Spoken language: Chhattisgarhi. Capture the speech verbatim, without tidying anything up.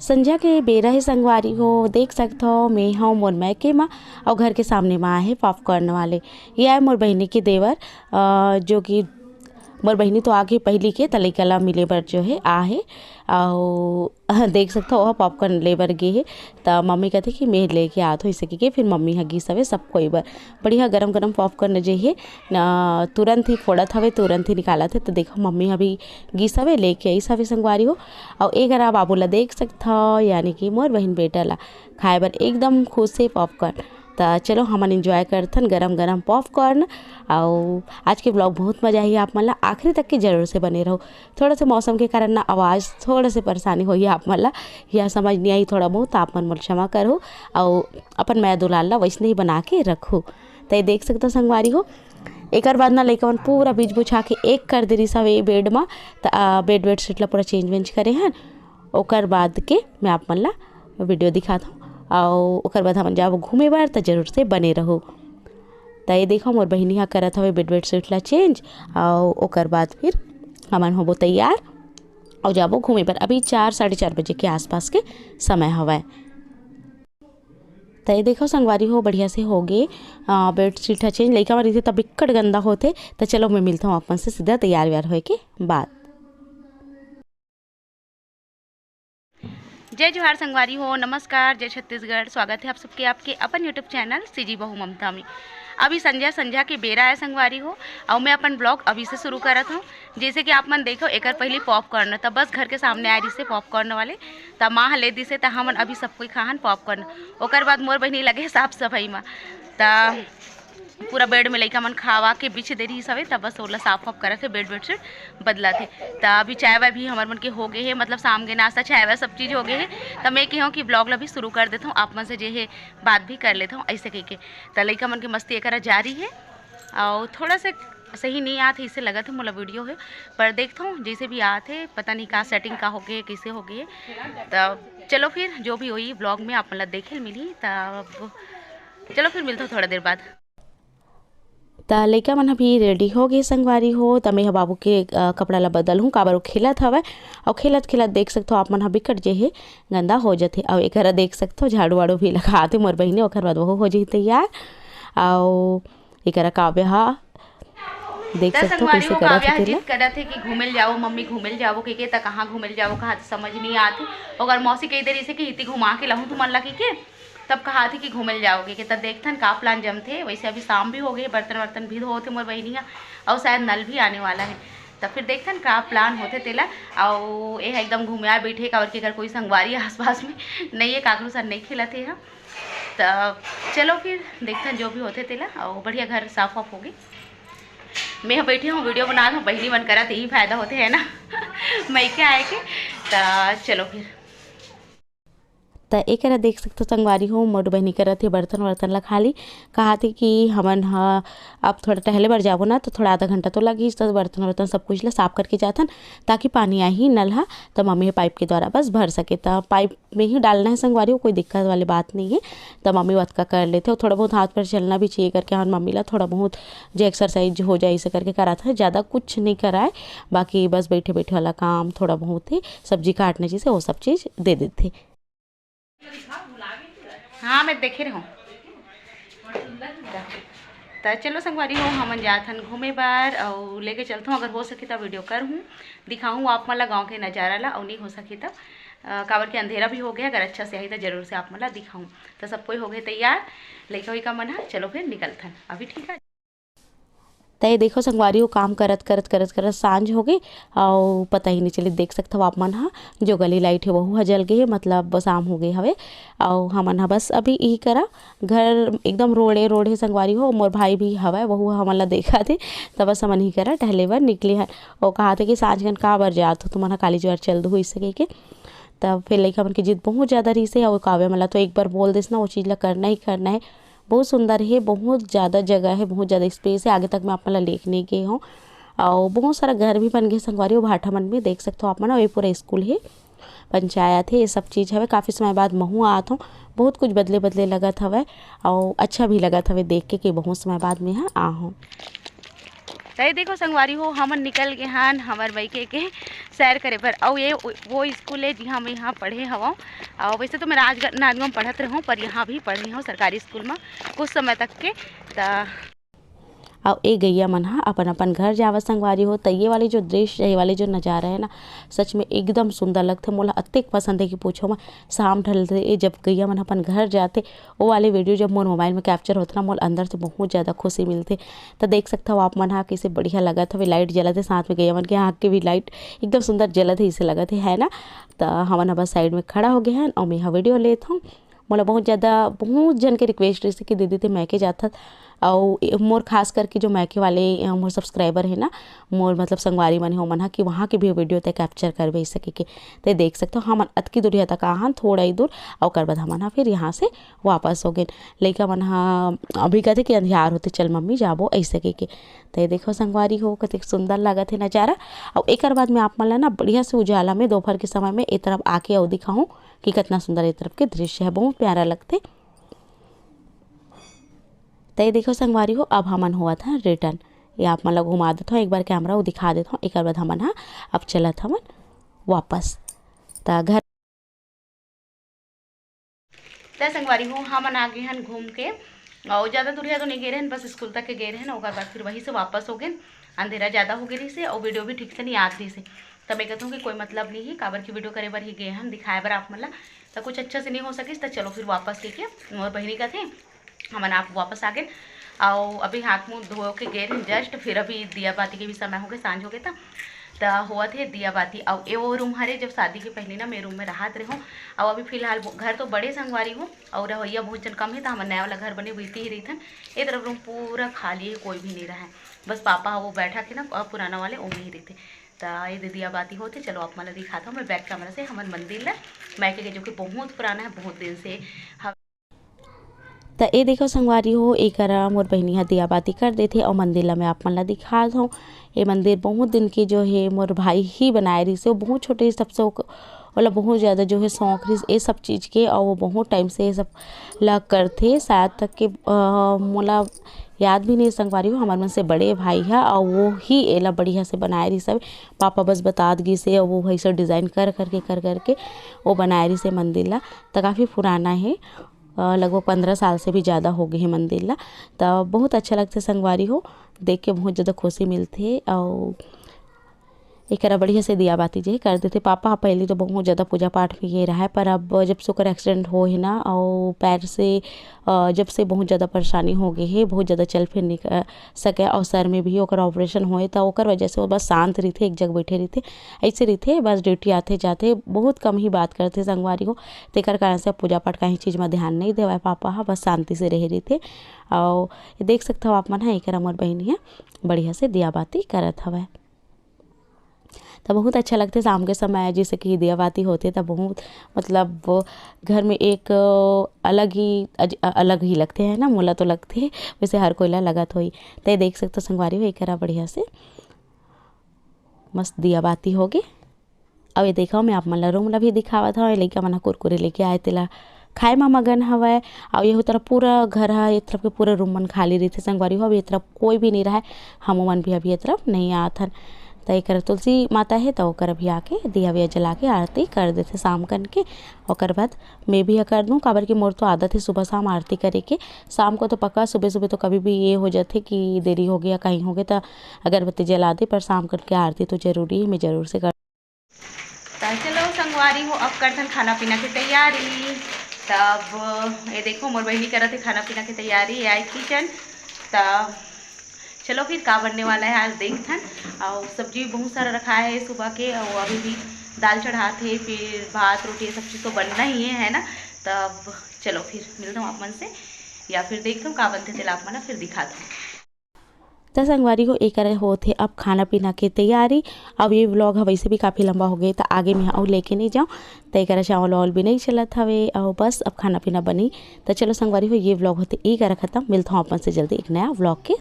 संझा के बेरा हे संगवारी हो, देख सकथव, मैं हव मोर मायके मा, अउ घर के सामने मा आहे पॉपकॉर्न वाले। ये आए मोर बहिनी के देवर, अ, जो कि मोर बहिनी तो आगे पहिली के, त लइका ला मिले बर जो हे आहे, अउ देख सकथव, ओह पॉपकॉर्न ले बर गे हे, त मम्मी कथे कि मैं लेके आत हव, इसे कहिके फिर मम्मी ह गिस हवे सब कोई बर। बढ़िया गरम गरम पॉपकॉर्न जे हे, न, तुरंत ही फोड़त हवे, तुरंत ही निकालत हे। त देखो, मम्मी ह भी गिस हवे, लेके आइस हवे संगवारी हो। अउ ए करा बाबू ला देख सकथव, यानी कि मोर बहिन बेटा ला खाए बर एकदम खुश हे पॉपकॉर्न। त चलो, हमन एंजॉय करथन गरम गरम पॉपकॉर्न। अउ आज के ब्लॉग बहुत मजा आही आप मन ला, आखिरी तक के जरूर से बने रहो। थोड़ा से मौसम के कारण ना आवाज़ थोड़ा से परेशानी होही आप मन ला, या समझ नहीं आई थोड़ा बहुत, आप मन मोर क्षमा करो। अउ अपन मया दुलार ला वैसने ही बना के रखो। त ये देख सकथव संगवारी हो, एकर बाद ना लइका मन पूरा बीछ बुछा के एक कर दे रिहिस हवे बेड मा। त, आ, बेड, बेडशीट ला पूरा चेंज वेंज करे हन। ओकर बाद के मैं आप मन ला वीडियो दिखात हूँ, अउ ओकर बाद हमन जाबो घूमे बर, त जरूर से बने रहो। त ये देखो, मोर बहिनी हा करत हवे बेड, बेडशीट ला चेंज, अउ ओकर बाद फिर हमन होबो तैयार अउ जाबो घूमे बर। अभी चार, साढ़े चार बजे के आसपास के समय हवय। त ये देखो संगवारी हो, बढ़िया से होगे, अ, बेडशीट ह चेंज। लइका मन रहिथे त बिक्कट गंदा होथे। त चलो, मैं मिलत हूँ आप मन से सीधा तैयार व्यार होए के बाद। जय जोहार संगवारी हो, नमस्कार, जय छत्तीसगढ़। स्वागत है आप सबके आपके अपन YouTube चैनल सीजी बहू ममता में। अभी संझा, संझा के बेरा है संगवारी हो, अउ मैं अपन ब्लॉग अभी से शुरू करत हूँ। जैसे कि आप मन देखो, एकर पहली पॉपकॉर्न, त बस घर के सामने आए रिहिसे पॉपकॉर्न वाले, त माँ ह ले दिसे, त हमन अभी सब कोई खाहन पॉपकॉर्न। ओकर बाद मोर बहिनी लगे साफ सफाई मा, त पूरा बेड में लइका मन खावा के बिछ दे रिहिस हवे, त बस ओला साफ वाफ करत हे, बेड, बेडशीट बदलत हे। त अभी चाय वाय भी हमर मन के हो गे हे, मतलब शाम के नाश्ता, चाय वाय सब चीज हो गे हे। त मैं कहूँ कि ब्लॉग ला भी शुरू कर देत हूँ, आप मन से जे हे बात भी कर लेत हूँ, ऐसे कहिके। त लइका मन के मस्ती एकरा जारी हे, अउ थोड़ा से सही नहीं आत हे, इसे लगत हे मोला वीडियो हे, पर देखत हूँ जैसे भी आत हे, पता नहीं का सेटिंग का हो गे, कैसे हो गे। त चलो फिर जो भी होही ब्लॉग में आप मन ला देखे ल मिलही। त अब चलो फिर मिलत हूँ थोड़ा देर बाद। त लइका मन ह भी रेडी हो गे संगवारी हो, त मैं ह बाबू के, अ, कपड़ा ला बदल हूँ, काबर वो खेलत हवय। अउ खेलत खेलत देख सकथो आप मन ह बिकट जे हे गंदा हो जथे। अउ एकरा देख सकथो झाड़ू वाड़ू भी लगात हे मोर बहिनी, ओकर बाद वहू हो जही तैयार। अउ एकरा काव्य ह देख त सकथो संगवारी कइसे हो, करत काव्य हे ह तेला। जिद करत हे कि घूमे ल जाओ मम्मी, घूमे ल जाओ कहिके, त कहाँ घूमे ल जाओ, कहाँ त समझ नहीं आत हे। ओकर मौसी कही दे रहिसे कि इति घुमा के लाहूँ तुमन ला कहिके, तब कहा थी कि घूमे ल जाओ कहिके। त देखथन का प्लान जमथे। वैसे अभी शाम भी हो गई, बर्तन वर्तन भी धोथे मोर बहिनी ह, अउ शायद नल भी आने वाला है। त फिर देखथन का प्लान होथे तेला। अउ ए ह एकदम घुमिया बैठे, काबर कि एकर कोई संगवारी आसपास में नहीं है, काकरो साथ नहीं खेलत हे ह। त चलो फिर देखथन जो भी होथे तेला। अउ बढ़िया घर साफ वाफ होगे। मैं ह बैठी हूँ, वीडियो बनात हूँ, बहिनी मन करा त यही फायदा होथे, है ना? मइके आए के। त चलो फिर। त एकरा देख सकथो संगवारी हो, मोर बहिनी करत हे बर्तन वर्तन ला खाली। कहाथे कि हमन ह अब थोड़ा टहले बर जाबो ना, त थोड़ा आधा घंटा तो लगही, त बर्तन वर्तन सब कुछ ला साफ करके जाथन, ताकि पानी आही नल ह, त मम्मी ह पाइप के द्वारा बस भर सके। त पाइप में ही डालना है संगवारी हो, कोई दिक्कत वाली बात नहीं है। त मम्मी वतका कर लेथे, अउ थोड़ा बहुत हाथ पर चलना भी चाहिए करके हमन मम्मी ला थोड़ा बहुत जे एक्सरसाइज हो जाए, इसे करके करात है, ज़्यादा कुछ नहीं कराए। बाकी बस बैठे बैठे वाला काम थोड़ा बहुत ही, सब्जी काटना जैसे, वो सब चीज़ दे देथे। हाँ, मैं देखे रहूँ। त चलो संगवारी हो, हमन जात हन घूमे बर, अउ लेके चलत हूँ, अगर हो सके त वीडियो करहूँ, दिखाहूँ आप मन ला गाँव के नज़ारा ला, अउ नहीं हो सके त, अ, काबर के अंधेरा भी हो गया, अगर अच्छा से आही त जरूर से आप मन ला दिखाहूँ। त सब कोई हो गए तैयार, लइका वइका मन ह, चलो फिर निकलथन अभी, ठीक है। त ये देखो संगवारी हो, काम करत, करत, करत, करत सांझ हो गे, अउ पता ही नहीं चले। देख सकथव आप मन ह, जो गली लाइट हे, वहू ह जल गे हे, मतलब शाम हो गे हवे। अउ हमन ह बस अभी इही करा, घर एकदम रोड़े, रोड़ हे संगवारी हो। मोर भाई भी हवय, वहू ह हमन ला देखत हे, त बस हमन इही करा टहले बर निकले हन। अउ कहाथे कि सांझ कन का बर जात हो, तुमन ह काली जुआर चल दो, इसे कहिके। तब फिर लइका मन के जिद बहुत ज़्यादा रहिसे, अउ काव्य मन ला तो एक बार बोल देस ना, वो चीज़ ला करना ही करना है। बहुत सुंदर हे, बहुत ज़्यादा जगह हे, बहुत ज़्यादा स्पेस हे। आगे तक मैं आप मन ला लेके नहीं गे हूँ। अउ बहुत सारा घर भी बन गे संगवारी हो भाठा मन में, देख सकथो आप मन। अउ ये पूरा स्कूल हे, पंचायत हे, ये सब चीज़ हवे। काफ़ी समय बाद महू आत हूँ, बहुत कुछ बदले बदले लगत हवय, अउ अच्छा भी लगत हवे देख के कि बहुत समय बाद मैं ह आ हूँ। त ये देखो संगवारी हो, हमन निकल गे हन हमर मइके के सैर करे बर। अउ ये वो स्कूल है जिहाँ मैं यहाँ पढ़े हवं। अउ वैसे तो मैं राजनांदगांव पढ़त रहूँ, पर यहाँ भी पढ़े हूँ सरकारी स्कूल में कुछ समय तक के। त अउ ए गैया मन ह अपन अपन घर जावत संगवारी हो। त ये वाले जो दृश्य है, ये वाले जो नज़ारा है ना, सच में एकदम सुंदर लगथे। मोला अतेक पसंद है कि पूछो मत। शाम ढलथे, ए जब गैया मन अपन घर जाथे, वो वाले वीडियो जब मोर मोबाइल में कैप्चर होथे ना, मोला अंदर से बहुत ज़्यादा खुशी मिलथे। त देख सकथव आप मन ह, कैसे बढ़िया लगत हवे, लाइट जलत हे, साथ में गैया मन के आँख के भी लाइट एकदम सुंदर जलत हे, इसे लगत हे, है ना। त हमन ह बस साइड में खड़ा हो गए हन अउ मैं ह वीडियो लेत हूँ। मोला बहुत ज़्यादा, बहुत जन के रिक्वेस्ट रहिस कि दीदी ते मैके जाथत, अउ ए-, मोर खास करके जो मैके वाले, अ, मोर सब्सक्राइबर है ना, मोर मतलब संगवारी मन है, ओमन ह कि वहाँ के भी वीडियो ते कैप्चर करबे सके के। ते देख सकथव, हमन अतकी दूरिया तक आहन, थोड़ा ही दूर, अउ ओकर बाद हमन ह फिर यहाँ से वापस हो गेन। लइका मन ह अभी कहथे कि अंधियार होथे, चल मम्मी जाबो, ऐसे कहिके। ते देखो संगवारी हो, कतेक सुंदर लागत हे नज़ारा। अउ एकर बाद में आप मन ला ना बढ़िया से उजाला में दोपहर के समय में ए तरफ आके अउ दिखाहूँ कि कितना सुंदर ए तरफ के दृश्य है, बहुत प्यारा लगथे। त ये देखो संगवारी हो, अब हमन होवत हन रिटर्न। ये आप मन ला घुमा देथव, एक बार कैमरा वो दिखा देथव, एकर बाद हमन ह अब चलत हमन वापस। त घर त संगवारी हो, हमन आ गे हन घूम के, अउ ज़्यादा दूरिया तो नहीं गे रहन, बस स्कूल तक के गे रहन, ओकर बाद फिर वहीं से वापस हो गेन। अंधेरा ज़्यादा हो गे रहिसे, अउ वीडियो भी ठीक से नहीं आत रहिसे। त मैं कहत हूँ कि कोई मतलब नहीं है, काबर की वीडियो करे बर ही गे हन, दिखाए बर आप मन ला। त कुछ अच्छा से नहीं हो सकिस, त चलो फिर वापस लेके मोर बहिनी कथे, हमन आप वापस आ गेन। अउ अभी हाथ मुंह धो के गे रहेन जस्ट, फिर अभी दिया बाती के भी समय हो गए, सांझ हो गए, त त होवत हे दिया बाती। अउ ए वो रूम हरे, जब शादी के पहले ना मैं रूम में रहत रहूँ। अउ अभी फिलहाल वो घर तो बड़े संगवारी हो, अउ रहवइया बहुत जन कम हे, त हमर नया वाला घर बने बीती ही रहिथन। ए तरफ रूम पूरा खाली है, कोई भी नहीं रहे, बस पापा वो बैठा के ना, अ, पुराना वाले ओमे ही रहिथे। त ये दे दिया बाती होथे। चलो आप मन ला दिखाता हूँ मैं बैक कैमरा से हमर मंदिर ला, मैके के, जो कि बहुत पुराना है, बहुत दिन से। त ए देखो संगवारी हो, ए करा मोर बहिनी ह दिया बाती कर देथे अउ मंदिर ला मैं आप मन ला दिखात हौं। ए मंदिर बहुत दिन के जो हे मोर भाई ही बनाए रिहिसे, वो बहुत छोटे तब से ओक-, ओला बहुत ज़्यादा जो हे शौक रिहिस ए सब चीज़ के, अउ वो बहुत टाइम से ए सब ला करथे। शायद तक के, अ, मोला याद भी नहीं संगवारी हो, हमर मन से बड़े भाई ह, अउ वो ही एला बढ़िया से बनाए रिहिस हवे। पापा बस बतात गिस हे, अउ वो वैसे डिज़ाइन कर करके, कर करके वो बनाए रिहिस हे मंदिर ला। त काफ़ी पुराना हे। अ, लगभग पंद्रह साल से भी ज़्यादा हो गे हे मंदिर ला। त बहुत अच्छा लगथे संगवारी हो, देख के बहुत ज़्यादा खुशी मिलथे। अउ एकरा बढ़िया से दिया बाती जे कर देथे। पापा ह पहले तो बहुत ज़्यादा पूजा पाठ में ये रहा है, पर अब जब से ओकर एक्सीडेंट हो हे ना, अउ पैर से, अ, जब से बहुत ज़्यादा परेशानी हो गे हे, बहुत ज़्यादा चल फिर नहीं क-, सके, अउ सर में भी ओकर ऑपरेशन होए, त ओकर वजह से वो बस शांत रहिथे, एक जगह बैठे रहिथे, ऐसे रहिथे, बस ड्यूटी आथे जाथे, बहुत कम ही बात करथे संगवारी हो। तेकर कारण से अब पूजा पाठ कहीं चीज़ में ध्यान नहीं देवय पापा ह, बस शांति से रहे रहिथे। अउ देख सकथव आप मन ह, एकर हमर बहिनी ह बढ़िया से दिया बाती करत हवय। त बहुत अच्छा लगथे शाम के समय, जैसे कि दिया बाती होथे, त बहुत, मतलब, घर में एक अलग ही अज-, अलग ही लगथे, है ना, मोला तो लगथे, वैसे हर कोई ला लगत होही। त ये देख सकथव संगवारी हो, एकरा बढ़िया से मस्त दिया बाती होगे। अउ ये देखव, मैं आप मन ला रूम ला भी दिखावत हव। ये लइका मन ह कुरकुरे लेके आए, तेला खाए म मगन हवय। अउ ये तरफ पूरा घर ह, ये तरफ के पूरा रूम मन खाली रहिथे संगवारी हो। अभी ये तरफ कोई भी नहीं रहय, हमू मन भी अभी ये तरफ नहीं आत हन। त एकर तुलसी माता हे, त ओकर अभी आके दिया विया जला के आरती कर देथे शाम कन के। ओकर बाद मैं भी ह कर दूँ, काबर कि मोर तो आदत हे सुबह शाम आरती करे के। शाम को तो पक्का, सुबह सुबह तो कभी भी ये हो जाथे कि देरी हो गया, कहीं हो गया, त अगरबत्ती जला दे, पर शाम कन के आरती तो जरूरी हे, मैं जरूर से कर। त चलो संगवारी हो, अब करथन खाना पीना के तैयारी। तब ये देखो, मोर बहिनी करत हे खाना पीना के तैयारी, ये आई किचन। त चलो फिर का बनने वाला है आज देखथन। अउ सब्जी भी बहुत सारा रखा है सुबह के, अउ अभी भी दाल चढ़ात हे, फिर भात रोटी, ये सब चीज़ तो बनना ही है, है ना। तब चलो फिर मिलता हूँ आप मन से, या फिर देखता हूँ का बनथे, तेला आप मन ला फिर दिखाता हूँ। त संगवारी हो, एकर होत हे अब खाना पीना के तैयारी। अब ये व्लॉग ह वैसे भी काफ़ी लंबा हो गए, त आगे में अउ लेके नहीं जाऊँ, त एकर चावल वावल भी नहीं चलत हवे, अउ बस अब खाना पीना बनी। त चलो संगवारी हो, ये व्लॉग होते एकर खत्म, मिलता हूँ आप मन से जल्दी एक नया व्लॉग के।